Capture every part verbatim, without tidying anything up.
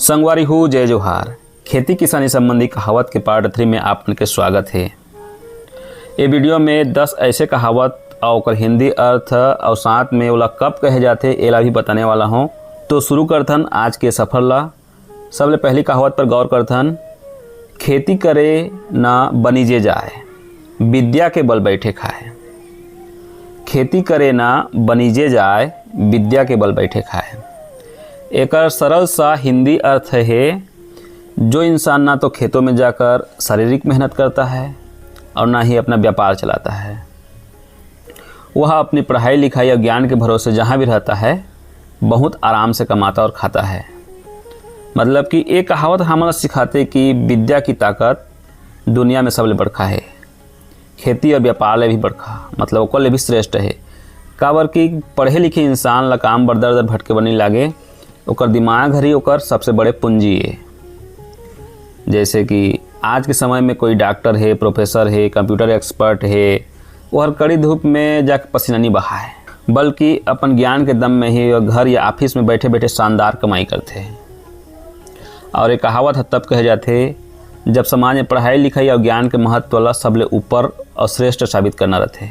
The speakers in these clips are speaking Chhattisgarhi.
संगवारी हो, जय जोहार। खेती किसानी संबंधी कहावत के पार्ट थ्री में आप मन के स्वागत हे। ये वीडियो में दस ऐसे कहावत और ओकर हिंदी अर्थ और साथ में ओला कब कहे जाथे, एला भी बताने वाला हूँ। तो शुरू करथन आज के सफर ला। सबले पहली कहावत पर गौर करथन, खेती करे ना बनीजे जाए, विद्या के बल बैठे खाए। खेती करे ना बनीजे जाए, विद्या के बल बैठे खाए। एकर सरल सा हिंदी अर्थ हे, जो इंसान ना तो खेतों में जाकर शारीरिक मेहनत करता है और ना ही अपना व्यापार चलाता है, वह अपनी पढ़ाई लिखाई और ज्ञान के भरोसे जहाँ भी रहता है, बहुत आराम से कमाता और खाता है। मतलब कि ये कहावत हमला सिखाथे कि विद्या की ताकत दुनिया में सबले बड़खा हे, खेती और व्यापार ले भी बड़खा, मतलब ओकर ले भी श्रेष्ठ हे। काबर कि पढ़े लिखे इंसान ला काम बर दर दर भटके बर नइ लागे, ओकर दिमाग हर ही ओकर सबसे बड़े पूंजी हे। जैसे कि आज के समय में कोई डॉक्टर हे, प्रोफेसर हे, कंप्यूटर एक्सपर्ट हे, वो हर कड़ी धूप में जाके पसीना नहीं बहाए, बल्कि अपन ज्ञान के दम में ही वो घर या ऑफिस में बैठे बैठे शानदार कमाई करथे। और ये कहावत ह तब कहे जाथे, जब समाज में पढ़ाई लिखाई और ज्ञान के महत्व ला सबले ऊपर और श्रेष्ठ साबित करना रहथे।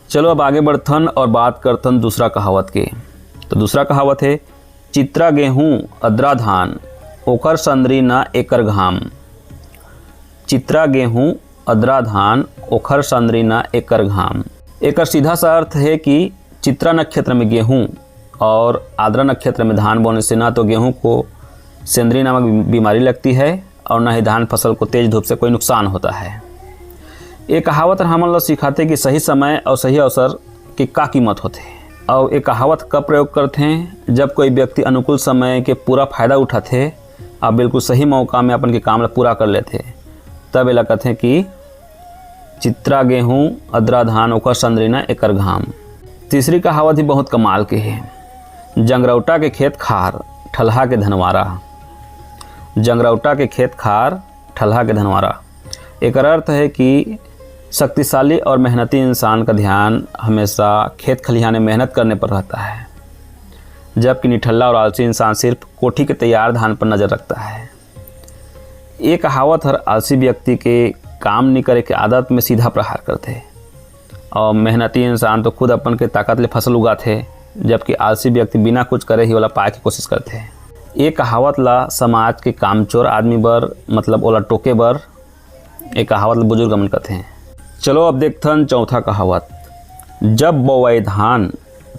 चलो, अब आगे बढ़थन और बात करथन दूसरा कहावत के। तो दूसरा कहावत हे, चित्रा गेहूं अदरा धान, ओखर संदरी ना एकर घाम। चित्रा गेहूं अदरा धान, ओखर संदरी ना एकर घाम। एकर सीधा सा अर्थ हे कि चित्रा नक्षत्र में गेहूं और आद्रा नक्षत्र में धान बोने से ना तो गेहूं को सेंदरी नामक बीमारी लगती है और ना ही धान फसल को तेज धूप से कोई नुकसान होता है। ये कहावत हमन ला सिखाथे कि सही समय और सही अवसर के का कीमत होथे। और ये कहावत कब प्रयोग करथे? जब कोई व्यक्ति अनुकूल समय के पूरा फायदा उठाथे और बिल्कुल सही मौका में अपन के काम ला पूरा कर लेथे, तब एला कथे कि चित्रा गेहूं, अदरा धान, ओकर संदरी ना एकर घाम। तीसरी कहावत ही बहुत कमाल के हे, जंगरौटा के खेत खार, ठलहा के धनवारा। जंगरौटा के खेत खार, ठलहा के धनवारा। एकर अर्थ है कि शक्तिशाली और मेहनती इंसान का ध्यान हमेशा खेत खलिहान में मेहनत करने पर रहता है, जबकि निठल्ला और आलसी इंसान सिर्फ कोठी के तैयार धान पर नजर रखता है। ये कहावत हर आलसी व्यक्ति के काम नहीं करे के आदत में सीधा प्रहार करथे। और मेहनती इंसान तो खुद अपन के ताकत ले फसल उगाथे, जबकि आलसी व्यक्ति बिना कुछ करे ही ओला पाए के कोशिश करथे। ये कहावत ला समाज के कामचोर आदमी बर, मतलब ओला टोके बर, ये कहावत ला बुजुर्ग मन कथे। चलो, अब देखथन चौथा कहावत, जब बोवय धान,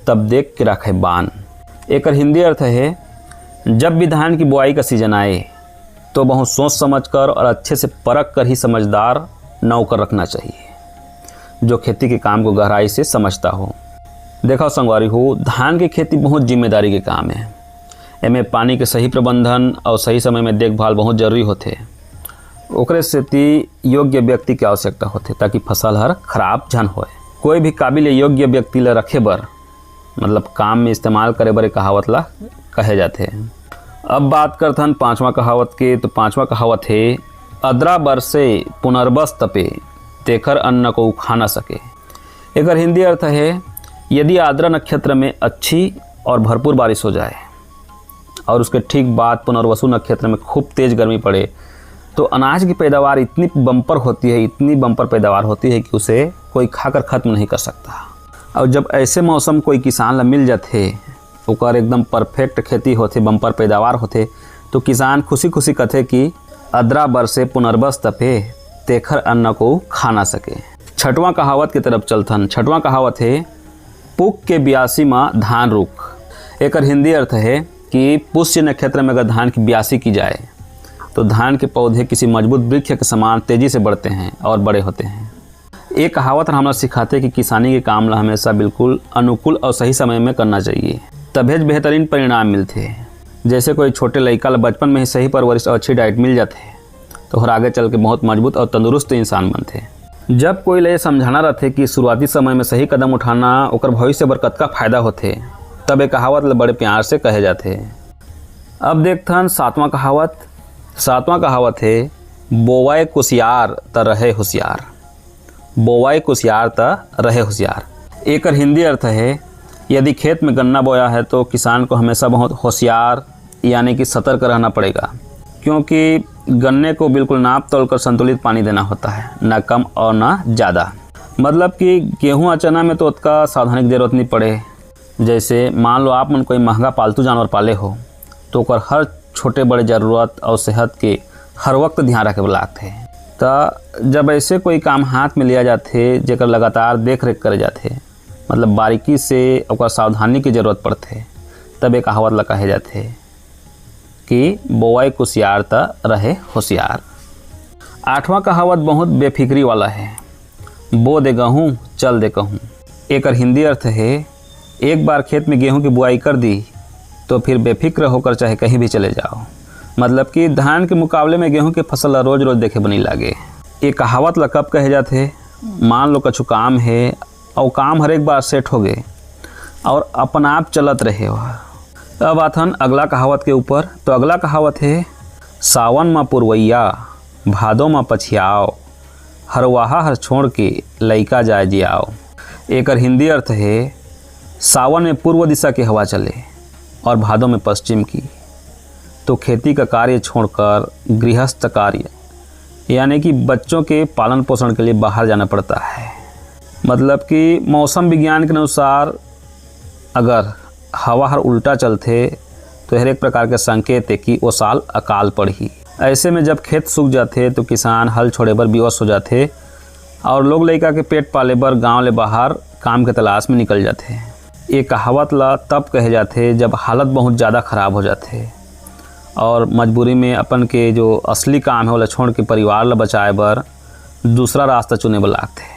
तब देख के राखे बान। एकर हिंदी अर्थ है, जब भी धान की बुआई का सीजन आए, तो बहुत सोच समझ कर और अच्छे से परख कर ही समझदार नौकर रखना चाहिए, जो खेती के काम को गहराई से समझता हो। देखो संगवारी हो, धान के खेती बहुत जिम्मेदारी के काम है। एमे पानी के सही प्रबंधन और सही समय में देखभाल बहुत जरूरी होथे। ओकरे सेती योग्य व्यक्ति के आवश्यकता होथे, ताकि फसल हर खराब झन होए। कोई भी काबिल योग्य व्यक्ति ला रखे बर, मतलब काम में इस्तेमाल करे बर ए कहावत ला कहे जाथे। अब बात करथन पांचवा कहावत के। तो पांचवा कहावत हे, अदरा बरसे पुनर्बस तपे, तेखर अन्न को खा न सके। एकर हिंदी अर्थ है, यदि आर्द्रा नक्षत्र में अच्छी और भरपूर बारिश हो जाए और उसके ठीक बाद पुनर्वसु नक्षत्र में खूब तेज गर्मी पड़े, तो अनाज की पैदावार इतनी बम्पर होती है, इतनी बम्पर पैदावार होती है कि उसे कोई खाकर खत्म नहीं कर सकता। और जब ऐसे मौसम कोई किसान ला मिल जाथे, ओकर एकदम परफेक्ट खेती होथे, बम्पर पैदावार होथे, तो किसान खुशी खुशी कथे कि अदरा बरसे पुनर्बस तपे, तेखर अन्न को खा ना सके। छठवां कहावत की तरफ चलथन। छठवां कहावत है, पुक के ब्यासी मा धान रुख। एकर हिंदी अर्थ है कि पुष्य नक्षत्र में अगर धान की ब्यासी की जाए, तो धान के पौधे किसी मजबूत वृक्ष के समान तेजी से बढ़ते हैं और बड़े होते हैं। ये कहावत हमला सिखाथे कि किसानी के काम ला हमेशा बिल्कुल अनुकूल और सही समय में करना चाहिए, तभेच बेहतरीन परिणाम मिलथे। जैसे कोई छोटे लइका ला बचपन में ही सही परवरिश और अच्छी डाइट मिल जाथे, तो हर आगे चल के बहुत मजबूत और तंदुरुस्त इंसान बनथे। जब कोई ला ये समझाना रहथे कि शुरुआती समय में सही कदम उठाना ओकर भविष्य बर कतका फायदा होथे, तब ये कहावत ला बड़े प्यार से कहे जाथे। अब देखथन सातवां कहावत। सातवां कहावत है, बोवाए कुसियार त रहे होशियार। बोवाए कुसियार त रहे होशियार। एकर हिंदी अर्थ है, यदि खेत में गन्ना बोया है तो किसान को हमेशा बहुत होशियार यानी कि सतर्क रहना पड़ेगा, क्योंकि गन्ने को बिल्कुल नाप तोल कर संतुलित पानी देना होता है, ना कम और ना ज़्यादा। मतलब कि गेहूं और चना में तो ओतका सावधानी की जरूरत नहीं पड़े। जैसे मान लो आप मन कोई महंगा पालतू जानवर पाले हो, तो ओकर हर छोटे बड़े ज़रूरत और सेहत के हर वक्त ध्यान रखे बर लागथे। त जब ऐसे कोई काम हाथ में लिया जाथे, जेकर लगातार देख रेख करे जाथे, मतलब बारीकी से ओकर सावधानी की जरूरत पड़थे, तब ये कहावत ला कहे जाथे कि बोआई कुसियार त रहे होशियार। आठवां कहावत बहुत बेफिक्री वाला है, बो दे गहूँ, चल दे कहूँ। एकर हिंदी अर्थ है, एक बार खेत में गेहूं की बुआई कर दी, तो फिर बेफिक्र होकर चाहे कहीं भी चले जाओ। मतलब कि धान के मुकाबले में गेहूं की फसल ला रोज रोज देखे बनी लागे। ये कहावत ला कब कहे जाथे? मान लो कछु काम है और काम हर एक बार सेट हो गए और अपन आप चलत रहे वह। अब आथन अगला कहावत के ऊपर। तो अगला कहावत है, सावन म पुरवैया, भादो म पछियाव, हरवाहा हर छोड़ के लइका जाय जियाव। एकर हिंदी अर्थ है, सावन में पूर्व दिशा की हवा चले और भादों में पश्चिम की, तो खेती का कार्य छोड़कर गृहस्थ कार्य यानी कि बच्चों के पालन पोषण के लिए बाहर जाना पड़ता है। मतलब कि मौसम विज्ञान के अनुसार अगर हवा हर उल्टा चलथे तो यह एक प्रकार के संकेत है कि वो साल अकाल पड़ही। ऐसे में जब खेत सूख जाथे तो किसान हल छोड़े बर विवश हो जाथे और लोग लइका के पेट पाले बर गांव ले बाहर काम के तलाश में निकल जाथे। ये कहावत ला तब कहे जाथे जब हालत बहुत ज़्यादा खराब हो जाथे और मजबूरी में अपन के जो असली काम है ओला छोड़ के परिवार ला बचाए बर दूसरा रास्ता चुने बर लागथे।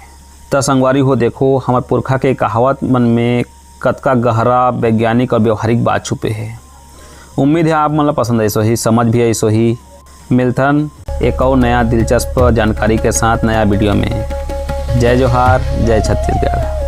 त संगवारी हो, देखो हमर पुरखा के कहावत मन में कतका गहरा वैज्ञानिक और व्यवहारिक बात छुपे है। उम्मीद है आप मन ला पसंद आइस होही, समझ भी आइस होही। मिलथन एक और नया दिलचस्प जानकारी के साथ नया वीडियो में। जय जोहार, जय छत्तीसगढ़।